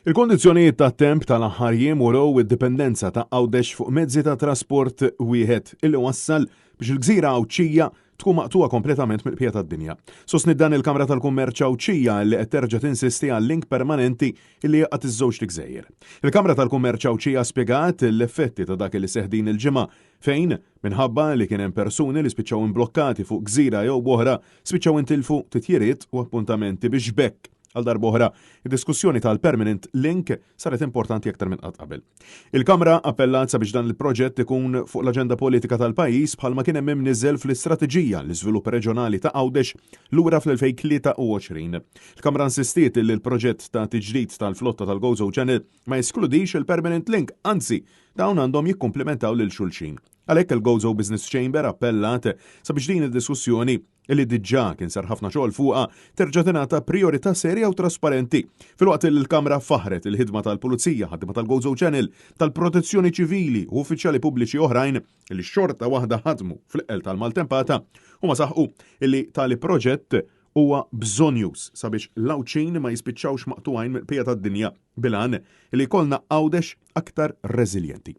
Il-kondizzjonijiet tat-temp tal-aħħar jiem urew id-dipendenza ta' Għawdex fuq mezzi ta' trasport wieħed illi wassal biex il-gżira Għawdxija tkun maqtugħa kompletament mill-bqija tad-dinja. Sostniet dan il-Kamra tal-Kummerċ Għawdxija illi qed terġa' tinsisti għal link permanenti illi jgħaqqad iż-żewġt igżejjer. Il-Kamra tal-Kummerċ Għawdxija spjegat l-effetti ta' dak illi seħħ din il-ġimgħa fejn, minħabba li kien hemm persuni li spiċċaw imblokkati fuq gżira jew oħra, spiċċaw intilfu titjiriet u appuntamenti biex b'hekk Għal darb'oħra, id-diskussjoni tal-Permanent Link saret importanti aktar minn qatt qabel. Il-Kamra appellat sabiex dan il-proġett ikun fuq l-aġenda politika tal-pajjiż bħalma kien hemm imniżżel fl-istrateġija l-iżvilupp reġjonali ta' Għawdex lura fl-2023. Il-Kamra insistiet li l-proġett ta' tiġdid tal-flotta tal-Gozo Channel ma jeskludix il-Permanent Link, anzi, dawn għandhom jikkumplimentaw lil xulxin. Għalhekk il-Gozo Business Chamber appellat sabiex din id-diskussjoni li diġà kien sar ħafna xogħol fuqha, terġa' tingħata prijorità serja u trasparenti. Filwaqt li l-Kamra faħħret il-ħidma tal-Pulizija, ħaddiema tal-Gozo Channel, tal-Protezzjoni Ċivili u uffiċjali pubbliċi oħrajn li xorta waħda ħadmu fl-eqqel tal-maltempata, huma saħqu li tali proġett huwa bżonnjuż sabiex l-Għawdxin ma jispiċċawx maqtugħin mill-bqija tad-dinja bil-għan li jkollna Għawdex aktar reżiljenti.